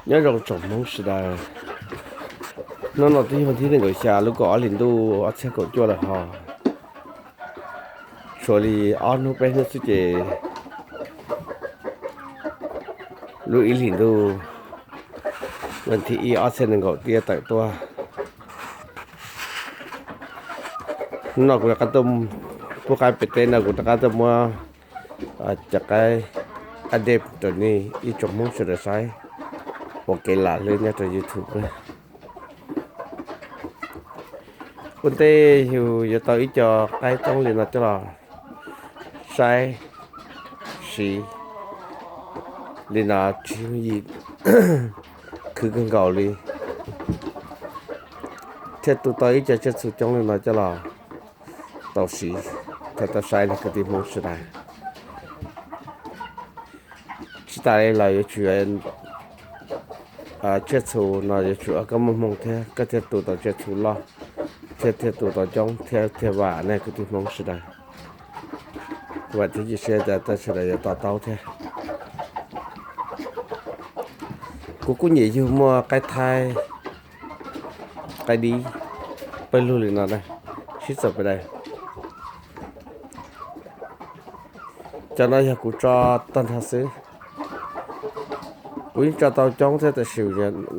Nyob zoo tsoom Hmoob sawv daws, hnub no twb yog thib nees nkaum xya lub kaum ob hlis ntuj ob txhiab kaum cuaj lawm hos. Tshuav li ob hnub peb hnub xwb ces lub ib hlis ntuj vas thib ib ob txhiab nees nkaum twb tawm tuaj. Hnub no kuv rov qab tuaj pub qaib pem teb no, kuv rov qab tuaj muab cov qaib update rau nej ib tsoom Hmoob sawv daws saib ua kev lam hlwb nyob rau YouTube na. Ua ntej yus yuav tau ib co qaib coob li no coj los saib siv li no tsis yooj yim, khwv kawg nkaus li. Thiaj tu tau ib co tsiaj txhu coob li no coj los tau siv thiab tau saib no kwv tij Hmoob sawv daws. Tsis tas li los yuav tsum tsiaj txhu no yuav tsum koj muaj hmoo thiab koj thiaj tu tau tsiaj txhu loj thiab thiaj tu tau coob thiab thiaj vam ne kwv tij Hmoob sawv daws. Vam thiab cia siab tias sawv daws yuav to taub thiab. Kuv kuj nyiam yug muaj qaib thaib, qaib dib pawg lug li no na, sib txawm pes daws. Cov no yog kuv tso tag nrho xwb. Kuv yeej tso tau coob thiab tab sis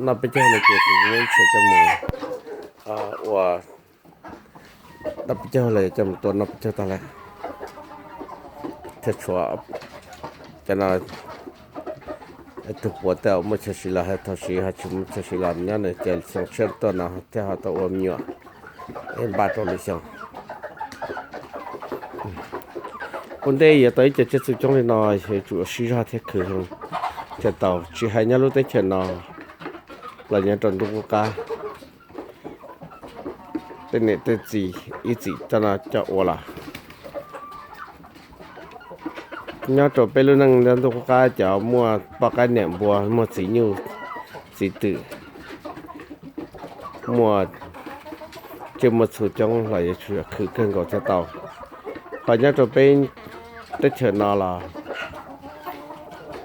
noj peb caug lawm ces kuv muab ib txhia coj mus ua, noj peb caug lawm coj mus tua noj peb caug tag lawm. Thiab tshuav cov no, tus puav tej zaum muaj chaw siv los ho tau siv, ho tsis muaj chaw siv los nyob nws ces xyoo tshiab tuaj no thiaj ho tau ua me nyuam es npaj rau lwm xyoo. Ua ntej yuav tau ib co tsiaj txhu coob li no yuav tsum ua siv zog thiab khwv thiaj tau, tsis hais nyob lub teb chaws no los nyob rau ntuj qub qab, tej niam tej txiv ib txwm coj no coj ua los. Nyob rau peb lub neej nyob ntuj qub qab cov muaj poj qaib niam npua, muaj txiv nyuj txiv twm, muaj tsiaj muaj txhu coob los yuav tsum yog khwv kawg nkaus thiaj tau. Ho nyob rau peb teb chaws no los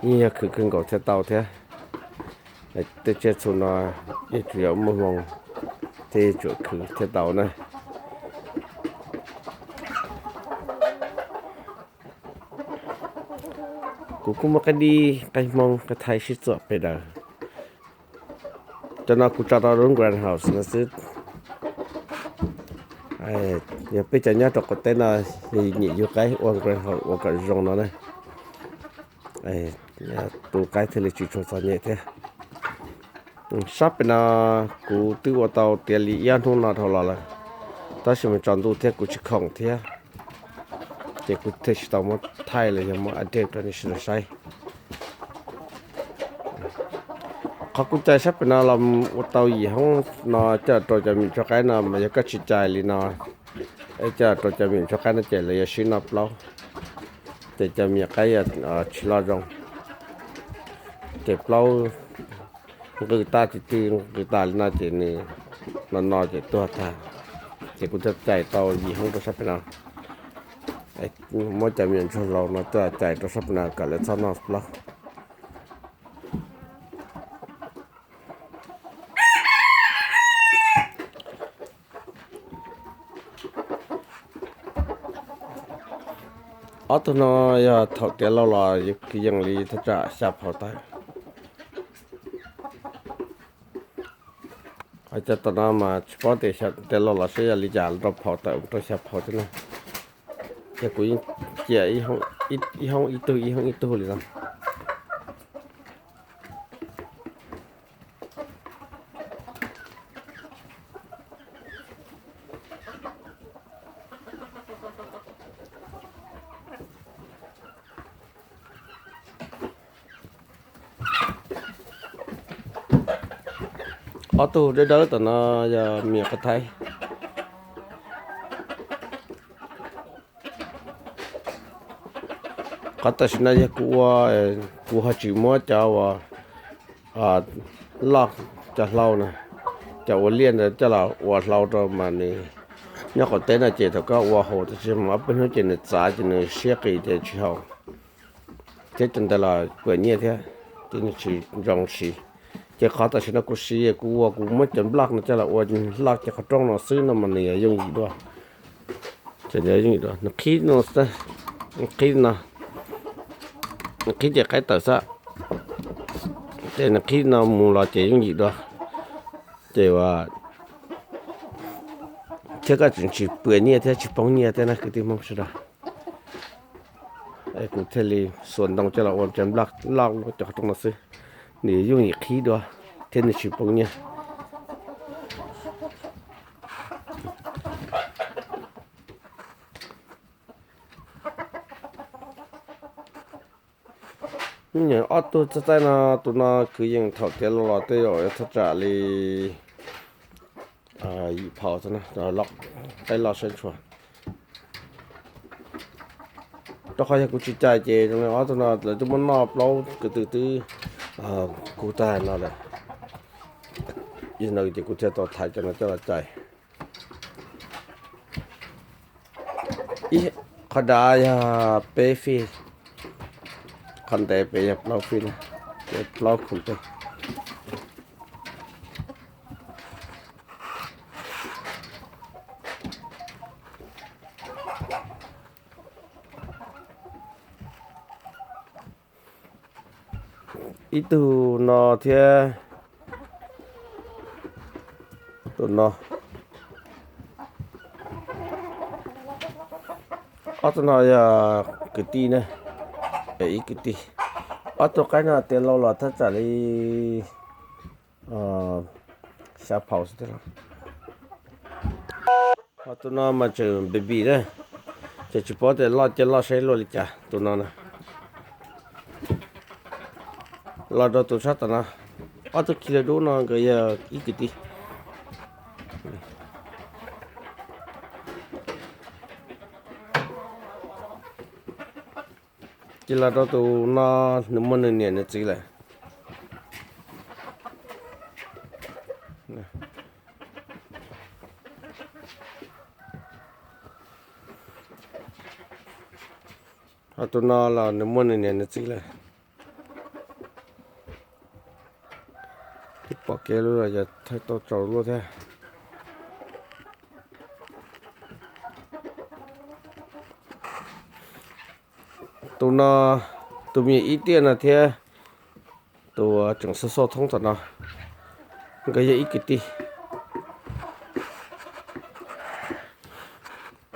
yeej yog khwv kawg nkaus thiaj tau thiab. Tej tsiaj txhu no yeej tsum yog muaj hmoo thiab yeej tsum khwv thiaj tau na. Kuv kuj muaj qaib dib, qaib hmoob, qaib thaib sib txuam pes daws. Cov no kuv tso rau lub greenhouse no xwb. Yog peb cov nyob rau qaum teb no nyiam yug qaib ua greenhouse ua kom zoo no na, tu qaib thiaj li tsis tshua txom nyem thiab. Sab pem no kuv twb ua tau tiav li ib ob hnub no dhau los lawm, tab sis mas tsaus ntuj thiab kuv tsis khoom thiab, ces kuv thiaj tsis tau muab thaij los yog muab update rau nej sawv daws saib. Qhov kuv cais sab pem no los ua tau yim hoob no coj rau cov me nyuam ntsuag qaib no mas yog koj tsis cais li no, coj rau cov me nyuam ntsuag qaib no ces lawv yuav sib noj plaub, ces cov me nyuam qaib tsis loj zoo, ces plaub nqws tag ti ti, nqws tas li no ces nws no no ces tuag tag. Ces kuv thiaj cais tau yim hoob rau sab pem no, muab cov me nyuam ntsuag laus no coj cais rau sab pem no kom lawv txhob noj plaub. Ob tug no yog thaum tiav lauj los kwv yees li thaj tsam xya phau tawm. Cov tom no mas tsis paub tias tiav lauj los saib yog li cas rau phau tawm rau xya phau thiab na. Ces kuv yeej cia ib hoob ib tug ib hoob ib tug li no. Ob tug dawb dawb tom no yog me nyuam qaib thaib. Qhov tam sim no yog kuv ua, kuv ho tsis muab cov uas loj, cov hlau na, cov ua liaj ntawd coj los ua hlau rau mas nws nyob qaum teb no ces thaum koj ua haus tab sis mas ob peb hnub ces nws txav ces nws siab qis ces tsis haus, thiab cov ntawd los puas nyiaj thiab, ces nws tsis zoo siv. Ces qhov tam sim no kuv siv kuv ua kuv muab cov nplaj no coj los ua loj ces qhov rooj no xwb no mas nws yuav yooj yim dua. Ces nws yooj yim dua, nws qhib no, qhib no, nws qhib ces qaib tawm xwb. Ces nws qhib no mus los ces yooj yim dua. Ces ua thiab koj tseem tsis pw nyiaj thiab tsis poob nyiaj thiab na kwv tij Hmoob sawv daws. Kuv thiaj li xuas ntoo coj los ua cov nplaj loj cov qhov rooj no xwb, nws yooj yim qhib dua thiab nws tsis poob nyiaj. Ob tug txaij txaij no, tus no kwv yees thaum tiav los los tej zaum yuav thaj tsam li yim phaus, qaib loj saib ntshua. Rau qhov yog kuv tsis cais ces ob tug no lawv twb muab noj plaub ko tw twb kub tag no lawm. Yog no ces kuv thiaj tau thaiv cov no coj los cais. Qhov dav yog peb fij, qhov ntev pem yog plaub fij na, ces plaub khoom peg. Ib tug no thiab tus no. Ob tug no yog kwv tij na, ib kwv tij. Ob tug qaib no tiav laus los thaj tsam li xya phaus xwb thiab. Ho tus no mas tseem baby na, ces tsis paub tias loj cia loj saib luaj li cas tus no na. Los rau tus sab tom no, ob tug khi lawv dub no nkawd yog ib kwv tij. Ces los rau tus no, nws muaj nws niam nws txiv lawm. Ho tus no los nws muaj nws niam nws txiv lawm. Twb pom kev lub los yog thaij tau tsaus luaj thiab. Tus no, tus me nyuam ib tiaj no thiab tus tseem xauj xauj thoob tom no, nkawd yog ib kwv tij.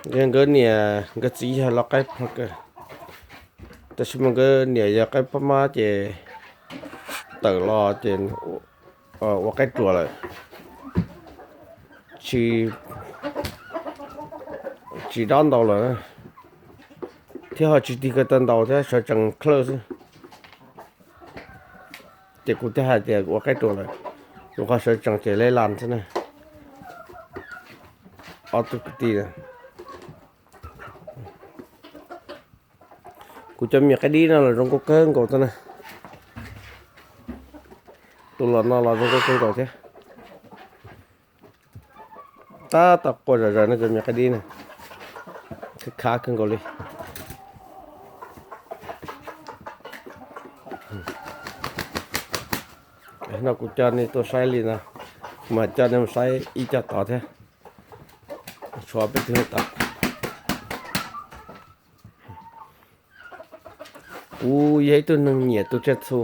Nkawd niam nkawd txiv yog los qaib pog kawg, tab sis mas nkawd niam yog qaib pog mab ces tawm los ces ua qaib ruas lawm, tsis dob ntau lawm, thiab ho tsis tig ko taw ntau thiab sawv tsees khlawj xwb. Ces kuv thiaj hais tias ua qaib ruas lawm, rau qhov sawv tsees ces leb las xwb na. Ob tug kwv tij, kuv cov me nyuam qaib dib no los zoo nkauj kawg nkaus thiab na. Tus los no los zoo nkauj kawg nkaus thiab. Tab tom quaj zom zaws no cov me nyuam qaib dib na, khav kawg nkaus li. No kuv coj nej tuaj saib li no, kuv mam coj nej mus saib ib co tod thiab, tshuav peb tug tod. Kuv yog ib tug neeg nyiam tus tsiaj txhu.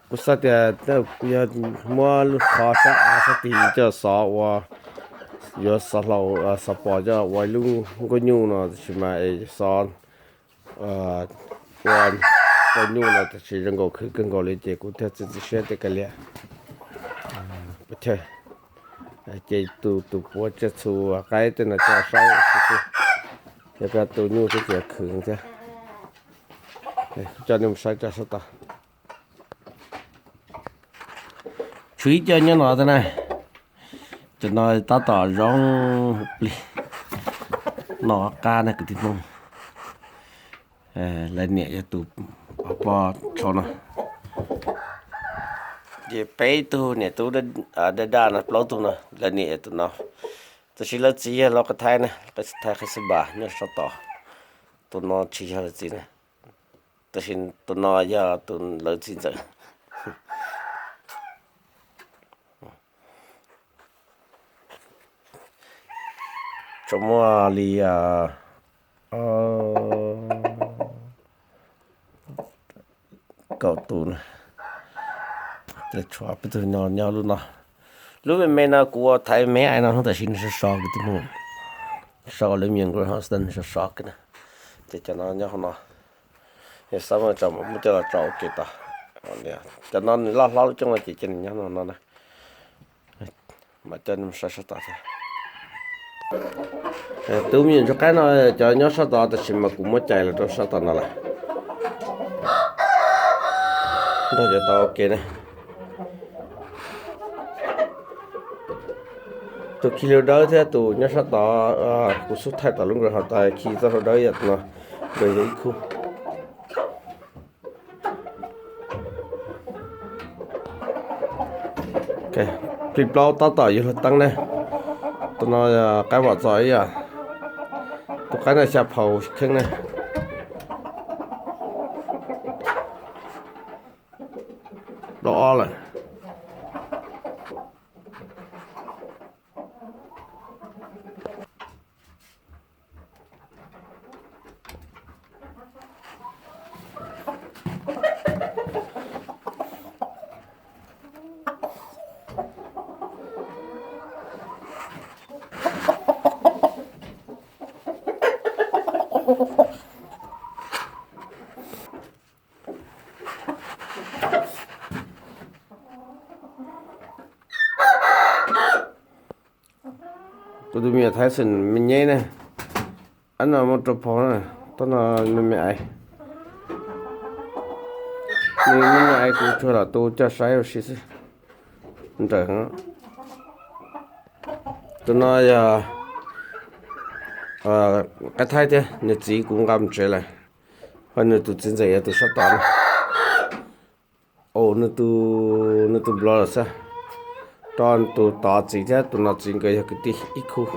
Kuv xav tias kuv yog muab lub qhov sab av sab tig coj xov ua, yuav xov hlau, xov pos coj ua ib lub nkuaj nyuj no tab sis mas es xov ua nkuaj nyuj no tab sis zoo nkaus khwv kawg nkaus li ces kuv thiaj txiav txim siab tias kav liam, pov chaw, ces tus tus puav tsiaj txhu qaib tej no coj saib xwb, yog koj tus nyuj twb txiav khwv thiab. Coj nej mus saib tso sab tod. Tshuav ib co nyob no thiab na. Cov no tab tom zoo plig, noj qab na kwv tij Hmoob. Lawv niam yog tus poj tsho no. Ces peb tug niam tub daj daj no plaub tug no lawv niam yog tus no. Tab sis lawv txiv yog lau qab thaib na, qab thaib qhib xab npas nyob sab tod. Tus no tsis yog lawv txiv na. Tab sis tus no yog tus lawv txiv ntxawm. Tsuas muaj li kaum tus na, ces tshuav peb tug nyob lub no. Lub me me no kuv ua thaiv me me no hnub tam sim nws sov sov kwv tij Hmoob, sov ua lub me nyuam nkauj ho nws sov sov kawg na. Ces cov no nyob hauv no, yog xav muab tso mas muab coj los tso ua ke tod. Cov no nws loj hlob lub coob no ces cia nws nyob no no na. Mam coj nej mus saib sab tod thiab. Tus me nyuam ntsuag qaib no cov nyob sab tod tab sis mas kuv muab cais los rau sab tom no lawm. Nrog cov tod ua ke na. Tus khi hluas dawb thiab tus nyob sab tod, kuv xub thaij tom lub nkawd hauv tas khi txoj hluas dawb yog no, nkawd yog ib khub. Plig plaub tab tom yuav luag teeb ne. Tus no qaib vam txos ib yam. Tus qaib no xya phaus kheeb ne. Plaub ob lawm. Kuv tus me nyuam Thaib xwm me nyeb ne, ab no muaj rau phau na, tab no me me aiv. Nws me me aiv kuv tsuas lam tu coj saib ua si xwb. Nrawm. Tus no yog qaib Thaib thiab, nws txiv kuv nqa mus tsev lawm, ho nws tus txiv ntxawm yog tus sab tod na. Nws tus, nws tus nplog lawm xwb, rau tus tod txiv thiab tus no txiv nkawd yog kwv tij ib khub.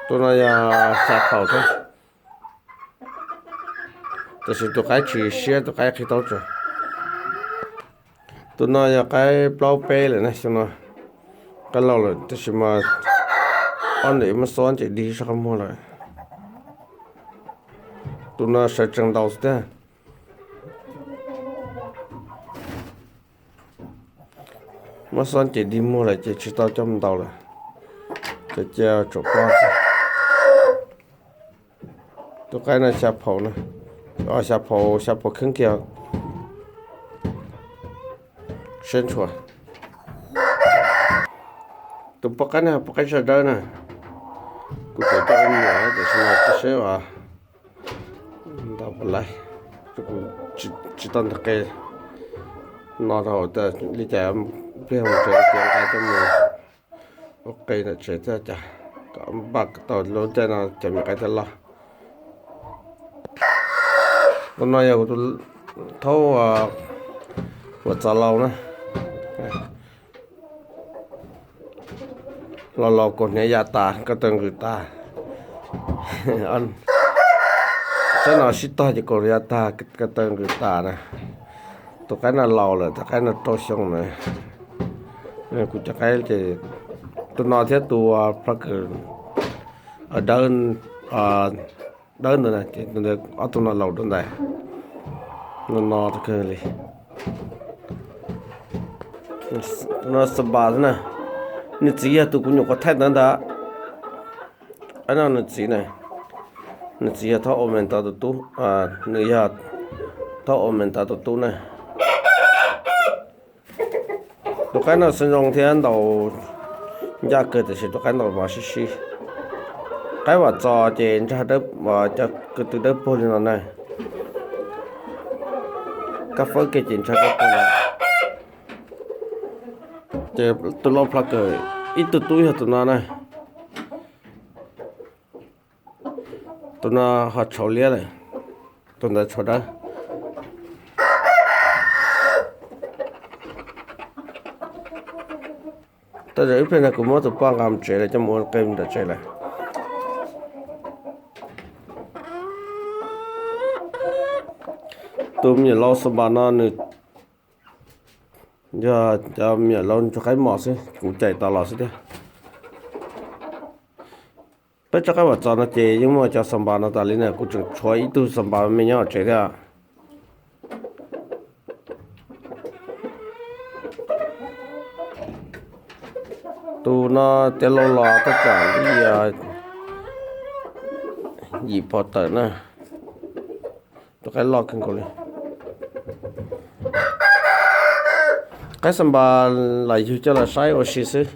Tus no yog xya phaus thiab, tab sis tus qaib tsis siab, tus qaib qhib taub tsuas. Tus no yog qaib plaub peb lawm ne, xyoo no qaib laus lawm tab sis mas ob ntawm muab xob nce dig sab qab muag lawm. Tus no sawv tsees ntaus xwb tiag. Muab xob nce dig muag lawm ces tsis tau coj mus ntaus lawm, ces cia tsuam ploj xwb. Tus qaib no xya phaus na, xya phaus, xya phaus kheeb kiag. Siab ntshua. Tus poj qaib no poj qaib zaj dawb na, kuv tseem coj me nyuam tiam sis mas tsis seb as ntau puas laib, kuv tsis tau ntawm qe no rau hauv tas li cas, pliag mus tsev ces nqa coj mus ua qe ntawm tsev thiab cas, kom npaj tau lub caij no cov me qaib thiaj loj. Tus no yog kuv tus thaub uas txav laus na. Los laus kaus hniav ya tas ko taw nqws tas. Tsob no sib tog ces kaus hniav ya tag ko taw nqws tas na. Tus qaib no laus lawm, tus qaib no rau xyoo na. Kuv cov qaib ces tus no thiab tus plhaub kawm dawb, dawb ntawd na, ces ob tug no laus rau ntawd. No no kawg li. No xa npas xwb na. Nws txiv yog tus kuv nyuam qhuav thaij ntawd ntag. Qaib no nws txiv na, nws txiv yog Thaub Au Mes Ntawv tus tub, nws yog Thaub Au Mes Ntawv tus tub na. Tus qaib no xeeb zoo thiab ntaus ncaj kawg tiam sis tus qaib ntaus mas sib sib. Qaib vam txos ces ntsag dawb, cov ko tw dawb paug li no na. Kab fawb kiag ces ntsag dawb paug no. Ces tus lau plhaub kawm ib tug tub yog tus no na. Tus no ho tshau liab lawm, tus ntawd tshau dawb. Tej zaum ib pliag no kuv muab tus poj nqa mus tsev lawm, coj mus ua qe nram tsev lawm. Tus me nyuam laus Xas Npas no nws yog cov me nyuam laus ntsuag qaib mos xwb, kuv cais tau los xwb thiab. Peb tsob qaib Vam Txos no ces yeej muaj cov Xas Npas no tas li na, kuv tseem tshuav ib tug Xas Npas me nyob hauv tsev thiab. Tus no tiav laus los tej zaum li yim phau tawm na. Tus qaib loj kawg nkaus li. Qaib Xas Npas lam yug coj los saib ua si xwb,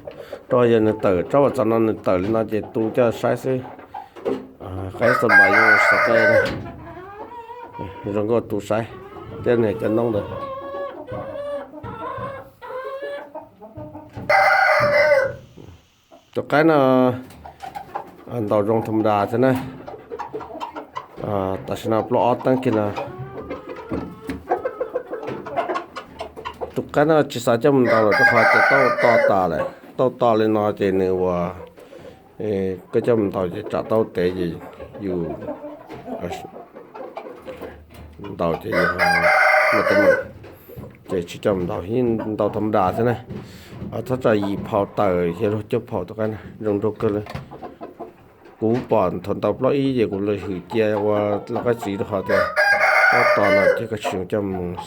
rau yog nws tawm tsob Vam Txos no nws tawm li no ces tu coj saib xwb. Qaib Xas Npas yeej ua si qaib, zoo nkauj tu saib thiab nws cov noob ntawd. Tus qaib no ntaus zoo tha ma das thiab na. Tam sim no plaub ob teeb kiag no. Tus qaib no tsis xav coj mus ntaus lawm rau qhov tias tau to tas lawm, tau to li no ces nws ua, koj coj mus ntaus ces tsam tau tev ces yus ntaus ces yus ho muaj teeb meem, ces tsis coj mus ntaus, yeej ntaus tha ma das thiab na. Thaj tsam yim phau tawm yog luag cuaj phau tus qaib na, zoo nraug kawg li. Kuv pom thaum ntaus plaub ib ces kuv los hwm cia ua lau qaib txiv rau qhov tias tab tom no ces koj tsis zoo coj mus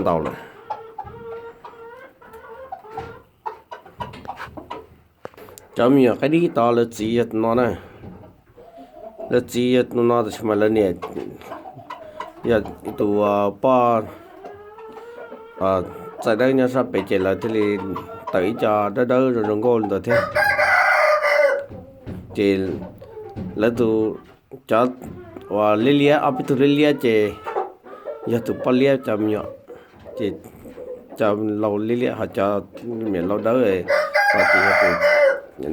ntaus lawm. Cov me nyuam qaib dib tod lawv txiv yog tus no na. Lawv txiv yog tus no tab sis mas lawv niam yog tus poj txaij dawb nyob sab pem ces lawv thiaj li tawm ib co dawb dawb zoo zoo nkauj li ntawd thiab. Ces lawv tus, cov uas liab liab, ob peb tug liab liab ces yog tus poj liab cov me nyuam, ces cov laus liab liab ho cov me nyuam laus dawb, ces yog tus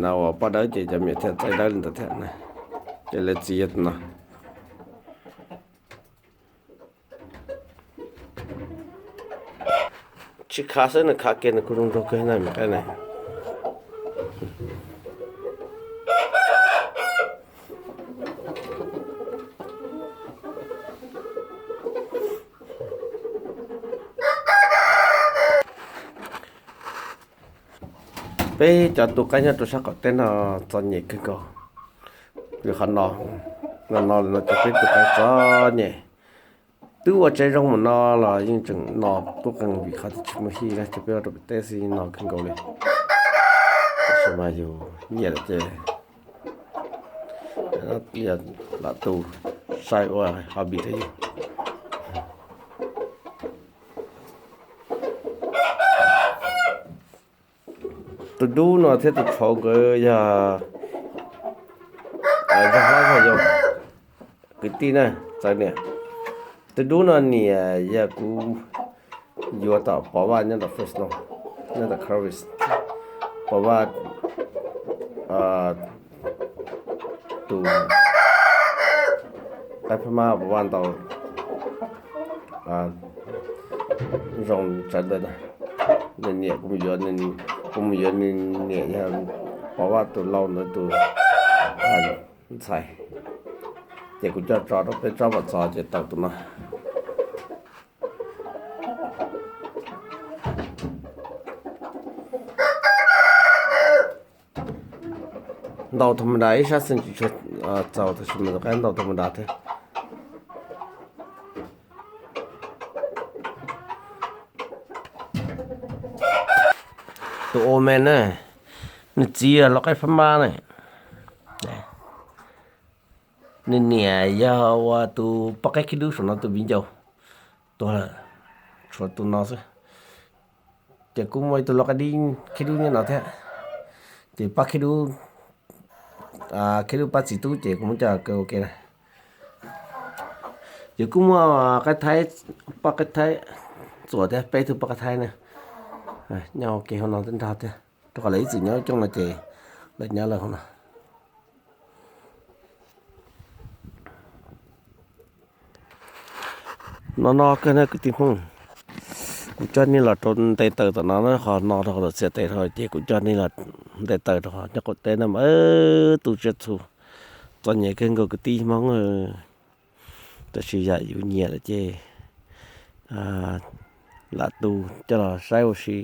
no uas poj dawb ces cov me nyuam thiaj txaij dawb li ntawd thiab. Ces lawv txiv yog tus no. Tsis khav xwb, nws khav kiag nws kuj zoo nraug kawg na me qaib na. Peb cov tu qaib nyob rau sab qaum teb no txom nyem kawg nkaus. Vim qhov no, no no no ces peb tu qaib txom nyem. Twb ua tsev zoo mus no los yeej tseem no qub qees vim qhov tias tsis muaj hij na, ces peb ua rau pem teb xwb yeej no kawg nkaus li. Tab sis mas yus nyiam lawm ces lam tu saib ua hobby rau yus. Tus dub no thiab tus tshauv nkawd yog zog hlob zog yau, kwv tij na, txawv niam. Tus dub no niam yog kuv yuav tom Pov Vaj nyob tom Fresno, nyob tom Clovis. Pov Vaj tus qaib Phab Mab Pov Vaj ntaus zoo tsawv ntawd. Nws niam kuv mus yuav, kuv mus yuav nws niam yog Pov Vaj tus lau ntawd tus ntxhais, ces kuv coj tso rau peb tsob Vam Txos ces tau tus no. Ntaus tha ma das ib sab xwb tsis tshua txaus, tab sis mas tus qaib ntaus tha ma das thiab. Tus Omen na, nws txiv yog lau qaib Phab Mab na. Nws niam yog ua tus poj qaib khib dub saum no tus viv ncaus tuag lawm, tshuav tus no xwb. Ces kuj muaj ib tug lau qaib dib khib dub nyob no thiab. Ces pab khib dub, khib dub pab txiv tub ces kuv muab coj kaw ua ke na. Ces kuj muaj qaib thaib, poj qaib thaib txuas thiab peb tug poj qaib thaib na, nyob ua ke hauv no nrog thiab, rau qhov lawv ib txwm nyob coob no ces lawv nyob lawv hauv no. No no kawg na kwv tij Hmoob. Kuv coj nej los rau nte taws tom no na, qhov no rau qhov txhia tes rau ces kuv coj nej los nte taws rau qhov nyob qaum teb no mas tu tsiaj txhu txom nyem kawg nkaus kwv tij Hmoob. Tab sis yam yus nyiam lawm ces lam tu coj los saib ua si,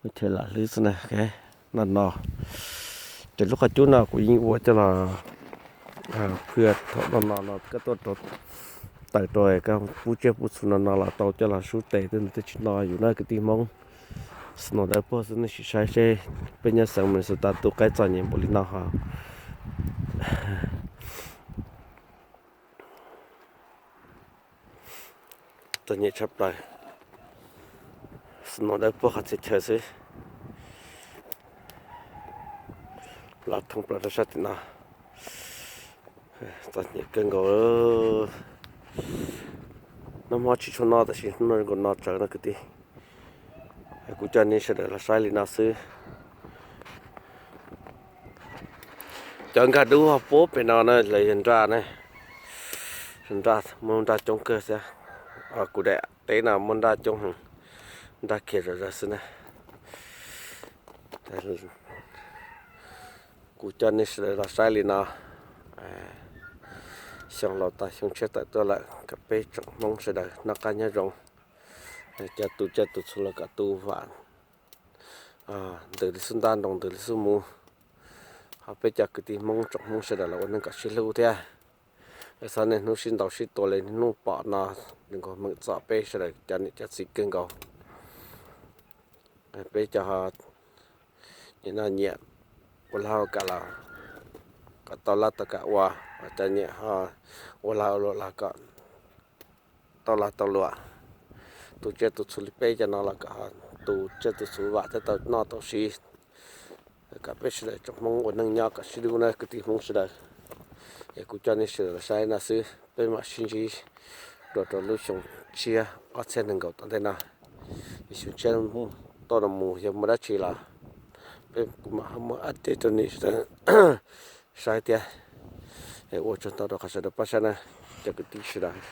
muaj chaw lam hlwb xwb na. No no, ces lub qhov cub no kuv yeej ua coj los phwj thaum no no no koj tuaj rau, tawm rau koj pub tsiaj pub txhu no no los tau coj los sub tes tej ntawd twb tsis no yus na kwv tij Hmoob. Snow dawb paug xwb, nej sim saib seb peb nyob xeev Minnesota tu qaib txom nyem npaum li no ho. Txom nyem tshaj plaws, snow dawb paug qhov txhia chaw xwb. Los thoob plaws rau sab tim no, txom nyem kawg nkaus. Noj hmo tsis tshua no tab sis hnub no zoo nkaus no tsawv no kwv tij. Kuv coj nej sawv daws los saib li no xwb. Cov nkag dub ho puab pem no na los yog nraj na. Nraj, muaj nraj coob kawg xwb. Kuv daim teb no muaj nraj coob heev, nraj kiag zom zaws xwb na. Kuv coj nej sawv daws los saib li no. Xyoo laus tas xyoo tshiab tawm tuaj lawm, kom peb tsoom Hmoob sawv daws noj qab nyob zoo. Cov tus tsiaj tus txhu los kom tu vam ntws li xub ntab, nroo ntws li xub muv. Ho peb cov kwv tij Hmoob tsoom Hmoob sawv daws los ua neej kom sib hlub thiab. Txhob niaj hnub sib ntaus sib tua li niaj hnub pom no, nws nkaus meem txom peb sawv daws cov niam cov txiv kawg nkaus. Peb cov nyiam noj nyiam ua lag ua kam los kom tau laj tau kam ua, cov nyiam ho ua lag ua luam los kom tau lag tau luam. Tus tsiaj tus txhu li peb cov no los kom tus tsiaj tus txhu vam thiab tau noj tau siv, kom peb sawv daws tsoom Hmoob ua neej nyob kom sib hlub na kwv tij Hmoob sawv daws. Es kuv coj nej sawv daws los saib no xwb, peb mam sib ntsib dua rau lub xyoo tshiab ob txhiab nees nkaum tom ntej no. Xyoo tshiab tuaj no mus yog muaj dab tsi los peb kuv mam ho muab update rau nej sawv daws saib thiab. Ua tsaug ntau rau qhov sawv daws pab saib na, cov kwv tij sawv daws.